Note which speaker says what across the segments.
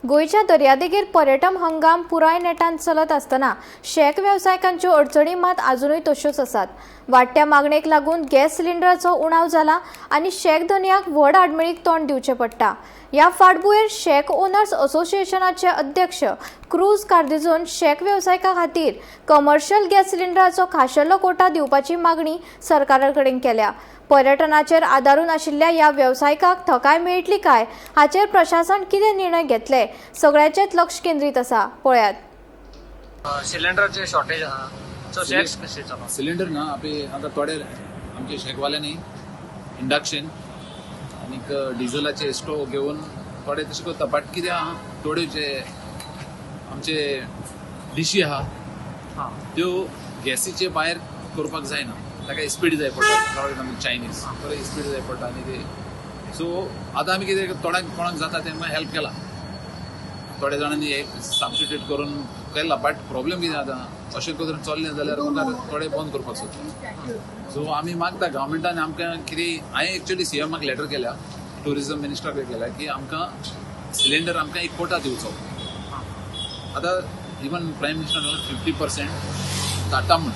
Speaker 1: गोंयच्या दर्यादेगेर पर्यटन हंगाम पुराय नेटान चलत आसतना शॅक वेवसायिकांच्यो अडचणी मात आजुनूय तश्योच आसात. वाडट्या मागणेक लागून गॅस सिलिंडराचो उणाव जाला आनी शॅक धनयाक व्हड आडमेळीक तोंड दिवचें पडटा. ह्या फाटभुंयेर शॅक ओनर्स असोसिएशनाचे अध्यक्ष क्रूज कार्देजोन शॅक वेवसायिकां खातीर कमर्शियल गॅस सिलिंडराचो खाशेलो कोटा दिवपाची मागणी सरकारा कडेन केल्या. पर्यटनाचेर आदारून आशिल्ल्या ह्या वेवसायिकांक थकाय मेळटली काय हाचेर प्रशासन कितें निर्णय घेतले, सगळ्याचेच लक्ष केंद्रीत आसा. पळयात.
Speaker 2: सिलेंडराचे शॉर्टेज आहा, सो शॅक्स कशे चलो?
Speaker 3: सिलिंडर ना आपले आतां थोडे आमचे शेकवाल्यांनी इंडक्शन आनीक डिझलाचे स्टोव घेवन थोडे तशें करता, बट कितें आहा, थोड्यो जे आमचे डिशी आहा त्यो गॅसीचे भायर करपाक जायना. ताका स्पीड जाय पडटा. फॉर एग्जाम्पल चायनीज बरें स्पीड जाय पडटा आनी ते सो आतां आमी कितें, थोड्यांक कोणाक जाता तेंकां हेल्प केला, थोड्या जाणांनी सबस्टिट्यूट करून केला. बट प्रॉब्लेम कितें आतां, अशें करून चल्लें जाल्यार मुखार थोडे बंद करपाक सोदता. सो आमी मागता गव्हर्मेंटान आमकां कितें, हांवें एक्चुअली सीएमाक लेटर केल्या, ट्युरिजम मिनिस्टराक केल्या की आमकां सिलिंडर आमकां एक कोटा दिवचो. आतां इवन प्रायम मिनिस्टर 50% धाडटा म्हूण,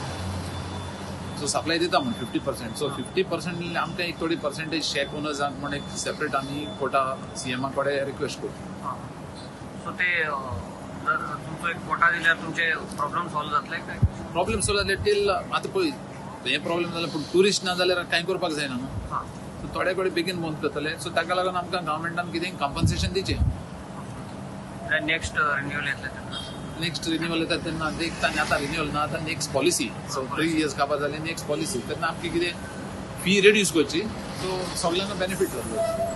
Speaker 3: सो सप्लाय दिता म्हूण 50%. सो 50% आमकां एक थोडी पर्सेंटेज शॅक ओनर्सांक म्हूण एक सेपरेट आमी कोटा सीएमा कडेन रिक्वेस्ट करू.
Speaker 2: सो ते जर तुमचो एक कोटा दिल्यार तुमचे प्रॉब्लेम सॉल्व जातले काय?
Speaker 3: प्रॉब्लेम सॉल्व जाले टील आतां पळय, हे प्रॉब्लेम जाले, पूण ट्युरिस्ट ना जाल्यार कांय करपाक जायना न्हू. सो थोडे कडेन बेगीन बंद करतले. सो ताका लागून आमकां गव्हर्मेंटान कितें कंपन्सेशन दिचें.
Speaker 2: नेक्स्ट रिन्युअल येतले तेन्ना?
Speaker 3: नेक्स्ट रिन्युअल येता तेन्ना एक तांणी आतां रिन्युअल ना, आतां नेक्स्ट पॉलिसी. सो 3 इयर्स काबार जाली, नेक्स्ट पॉलिसी तेन्ना आमकां कितें फी रिड्यूस करची, सो सगल्यांक बेनिफीट जातलो.